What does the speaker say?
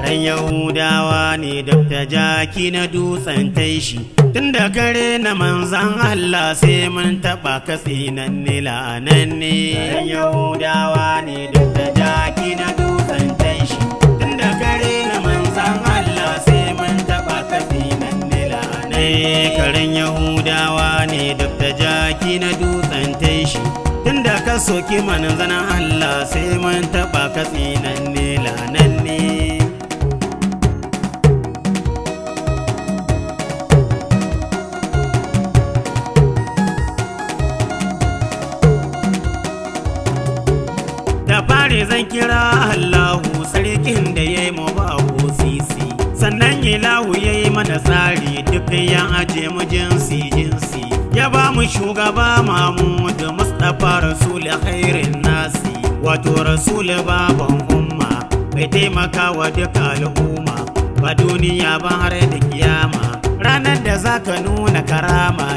Karen Yahudawa ne Dr. Jaki na dutsen taishi. Tunda kare na manzan Allah sai mun taɓa katsinanne la'ananne. Karen Yahudawa ne Dr. Jaki na dutsen taishi. Tunda kare na manzan Allah sai mun taɓa katsinanne la'ananne. Karen Yahudawa ne Dr. Jaki na dutsen taishi. Tunda ka soki manzan Allah sai mun taɓa katsinanne la'ananne. Da fari zan kira Allahu sarkin da ya yi mu ba sisi. Sannan ilahu ya yi mana tsari duk ya aje mu jinsi jinsi. Ya ba mu shugaba Mahmud Mustapha Rasul khairin nasi. Wato Rasul baban umma mai taimaka wa duka al'umma. Ba duniya ba har da kiyama. Ranar da zaka nuna karama